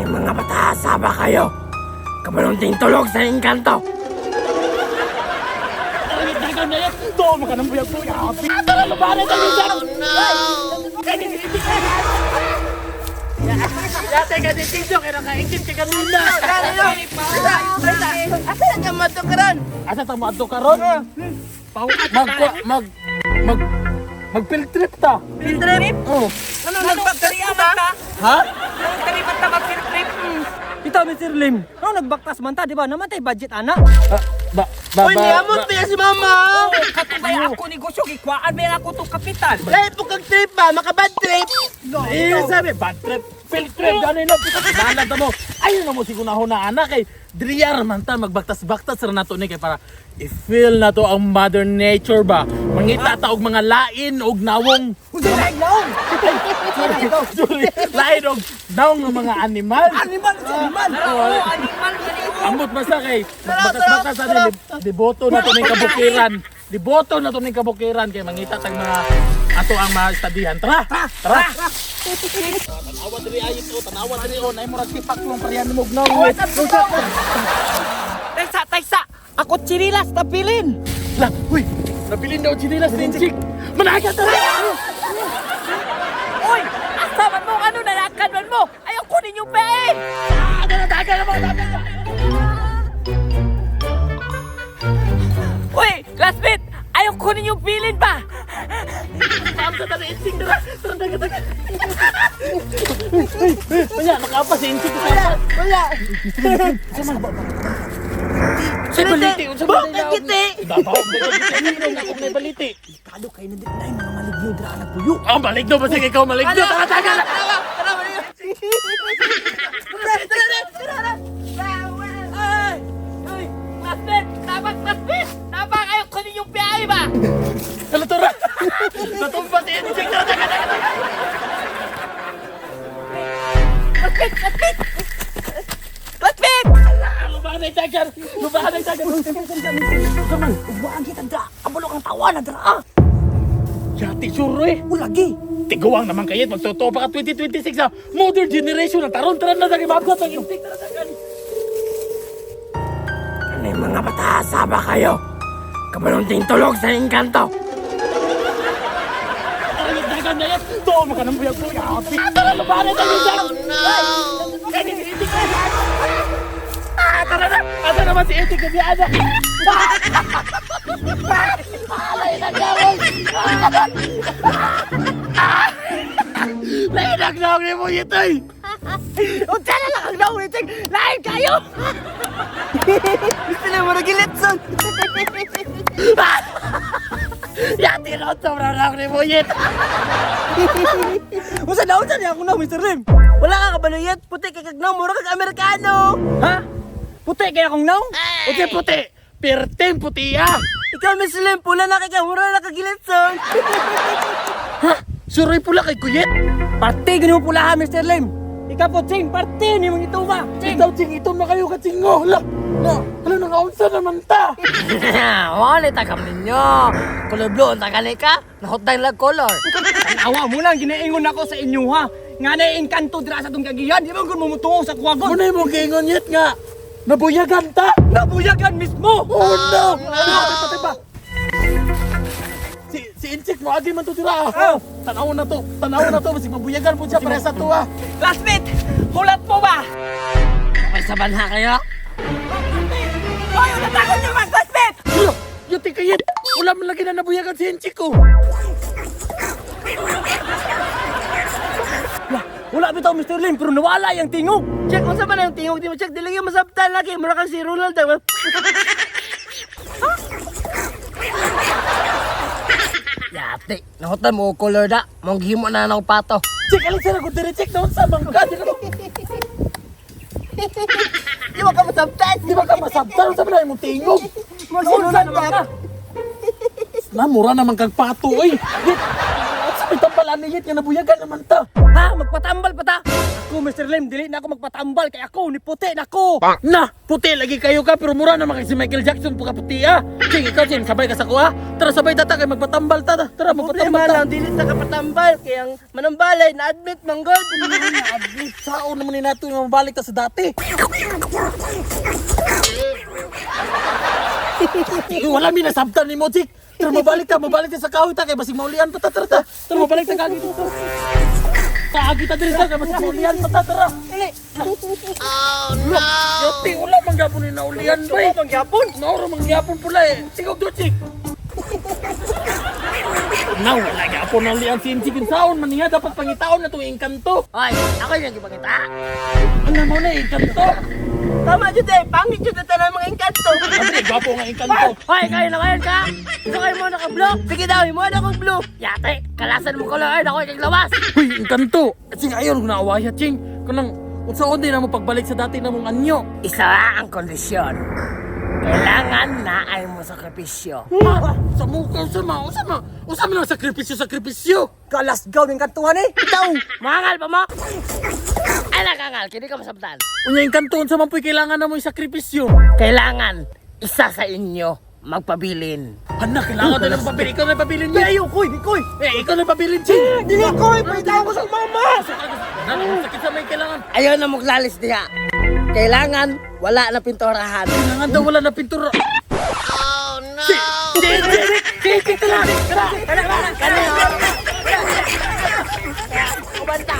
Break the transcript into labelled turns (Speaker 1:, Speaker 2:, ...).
Speaker 1: Mga bata, saba kayo. Kabalunting tulog sa engkanto.
Speaker 2: Asa na ka mato karon?
Speaker 3: Asa ta mo adto karon? Mag mag mag mag field trip ta.
Speaker 2: Field trip?
Speaker 3: Oh.
Speaker 2: Ano nagpagkariya ba?
Speaker 3: Ha?
Speaker 2: Nagkariman ta mag field trip.
Speaker 4: Ito, Mr. Lim. Ano nagbaktas man ta, di ba? Namatay budget, ana.
Speaker 3: Ah, Ba ba
Speaker 2: Uy,
Speaker 3: ba.
Speaker 2: niamot pa yan si mama.
Speaker 5: Katong kaya ako negosyo, gikuhaan may ako tong kapital.
Speaker 2: Lahi po kag trip ba? Makabad trip.
Speaker 3: Eh, sabi, bad trip, field trip, gano'n no, Lalad mo. Ayun na mo sigunahon na anak kay Driar man ta, magbaktas-baktas ra nato ni kay para i-feel na to ang mother nature ba. Mangita ta og mga lain og nawong.
Speaker 4: Unsa laing naong?
Speaker 3: Sorry, sorry. Lain og nawong nga mga animal.
Speaker 4: Animal, unsa animal.
Speaker 5: Oo, animal man imo.
Speaker 3: Ambot basta kay magbaktas-baktas ani deboto na to ning kabukiran. Deboto na to ning kabukiran kay mangita tag mga ato ang mga estadihan. Tara! Tara! Tanawa diri ayit o, tanawa diri o, nay murag tipaklong parehan mo gnaw.
Speaker 5: Taysa, taysa. Ako chinilas tabilin.
Speaker 3: La, huy, nabilin daw chinilas ni Inchik. Managa tara!
Speaker 5: Uy, asa man mo ano nalakan man mo? Ayaw ko ninyo pa eh. Uy, classmate, ayaw ko ninyong bilin ba?
Speaker 3: Ma'am, sa tara Inchik tara. Tara daga daga. Uy, uy, wala nakaapa si Inchik. Wala.
Speaker 2: Wala.
Speaker 3: Sa baliti, unsa ba?
Speaker 2: Bukag kiti.
Speaker 3: Babaw, may baliti.
Speaker 4: Kado kayo na dito na mga maligno dira nagpuyo.
Speaker 3: Oh, maligno ba sige ikaw maligno? Tara, taga.
Speaker 2: Tara, tara, tara. Tara, tara, tara.
Speaker 5: Ay! Ay! Classmate! Tabang, classmate! Tabang! Ayaw ko ninyong biyay ba?
Speaker 3: Hala, tara. Natumba si Inchik. Tara, taga, taga, taga.
Speaker 5: Classmate! Classmate! Classmate!
Speaker 3: Lubahan ay dagan. Lubahan ay dagan.
Speaker 4: Saman, ugwaan kita dra. Kabalo kang tawa na dra. ah.
Speaker 3: Yati, sure eh.
Speaker 4: Ulagi.
Speaker 3: Tiguang naman kayo. Magtotoo pa ka 2026 ah. Modern generation na taron. Tara na, taga. Mabgot ang Inchik. Tara, taga.
Speaker 1: Ano yung mga bata, saba kayo. Kabalunting tulog sa engkanto.
Speaker 3: Tara, dagan na yan. To, makanang buyag po. Tara, lubahan ay dagan. Ah, tara na. Asa naman si Inchik kasi anak. Lainag na ang imo itoy.
Speaker 4: Unsa na lang ang naong iting? Lain kayo.
Speaker 2: Gusto na mo nagilitson.
Speaker 3: Yati ron sobrang lang ni Muyit.
Speaker 4: Unsa na unsa niya akong naong, Mr. Lim?
Speaker 2: Wala ka kabaluyat. Puti kay kag mura kag Amerikano.
Speaker 4: Ha? Puti kay akong naong?
Speaker 3: Puti puti. Perteng puti ah.
Speaker 2: Ikaw, Miss Lim, pula na kay ka, mura na kagilitson.
Speaker 3: Suroy pula kay Kuyet.
Speaker 4: Parte gani mo pula ha, Mr. Lim. Ikaw po, Ching, parte ni mong ituwa. Ching.
Speaker 3: Ikaw ching itom na kayo katsingo. Hala. Na, hala nakaunsa naman ta.
Speaker 1: Wala tagam ninyo. Color blue ang tagali ka. Nahotay lang color.
Speaker 4: Tanawa mo lang, ginaingon ako sa inyo ha. Nga na engkanto dira sa tong kagihan. Di ba kung mumutuo sa kuwagon?
Speaker 3: Muna mo giingon yet nga. Nabuyagan ta.
Speaker 4: Nabuyagan mismo!
Speaker 3: Oh no. Patay ba? Si si Inchik mo agi man to dira. ah.
Speaker 4: Oh.
Speaker 3: Tanaw na to. Tanaw na to basig mabuyagan po siya para sa to ah.
Speaker 5: Classmate! Hulat mo ba?
Speaker 1: Okay sa banha kayo.
Speaker 5: Hoy, unatakot niyo ba, classmate?
Speaker 3: Hala, Yati kayet. Wala man lagi na nabuyagan si Inchik oh.
Speaker 4: Wala, wala bitaw Mr. Lim, pero nawala yung tingog.
Speaker 2: Check unsa man ang tingog di mo check dili gyud masabtan lagi mura kang si Ronald.
Speaker 1: Yati, nahotay mo color da. Mong gihimo na ng pato.
Speaker 3: Chik, alin siya ko dire check naon sa bangka. Di ka
Speaker 2: Di ba ka masabtan?
Speaker 3: Di ba ka masabtan sa mga imong tingog?
Speaker 2: Mura si Ronald.
Speaker 3: Na mura naman kag pato oy. Di- At sa may tambal aniyit nga nabuyagan naman ta.
Speaker 4: Ha, magpatambal pa ta. Ako Mr. Lim, dili na ako magpatambal kay ako ni puti na ko.
Speaker 3: Na, puti lagi kayo ka pero mura naman kay si Michael Jackson puka puti ah. Ching, ikaw Ching, sabay ka sa kuha. Tara sabay tata kay magpatambal ta. Tara
Speaker 2: Problema
Speaker 3: magpatambal ta.
Speaker 2: lang, dili ta kapatambal. Kaya ang manambalay, na-admit man god.
Speaker 3: Admit sao naman ni nato nga mabalik ta sa dati. Eh, wala mi nasabtan ni mo, Chik. Tara mabalik ta sa kahoy ta kay basig maulian pa ta tara ta. Tara mabalik ta kagi dito. Kaagi ta diri ta kay basig maulian pa ta tara. Oh no. Yati wala man gyapon ni naulian bay.
Speaker 4: Wala man gyapon.
Speaker 3: Mauro man gyapon pula eh. Sigog do, Chik. Na wala gyapon naulian si Chik saon man niya dapat pangitaon na tong engkanto.
Speaker 1: Hoy, ako yung gipangita.
Speaker 3: Ano mo na engkanto?
Speaker 2: Tama jud eh, pangit jud ang tanan mga engkanto.
Speaker 3: Ano gwapo nga engkanto.
Speaker 1: Hoy, kayo na kayo ka? Gusto kayo mo naka-blue?
Speaker 2: Sige daw, mo na akong blue.
Speaker 1: Yate, kalasan mo color ay ako ikag lawas.
Speaker 3: Uy, engkanto. Ching ayon kung naawaya ching. Kanang unsaon din na mo pagbalik sa dati na mong anyo.
Speaker 1: Isa ang kondisyon. Kailangan na ay mo sakripisyo.
Speaker 3: Ha? Sa mukha unsa ma? Unsa ma? Unsa man ang sakripisyo sakripisyo?
Speaker 4: Kalasgaw ng kantuhan eh.
Speaker 1: Ikaw, mangal pa mo? Ay, nakangal, kini ka masabtan.
Speaker 3: Unya engkanto unsa man puy kailangan na mo sakripisyo?
Speaker 1: Kailangan isa sa inyo magpabilin.
Speaker 3: Ana, kailangan na ng pabilin. Ikaw na pabilin niya.
Speaker 4: Ayaw ko, di ko.
Speaker 3: Eh, ikaw na pabilin, Ching.
Speaker 4: Dili ko, ipakita ko sa mama.
Speaker 3: Ano, sakit sa may kailangan.
Speaker 1: Ayaw na maglalis diha. Kailangan wala na pintorahan.
Speaker 3: Kailangan daw wala na pintura. Oh, no! Si, si, si, si, si, tara, tara.
Speaker 1: Kubanta.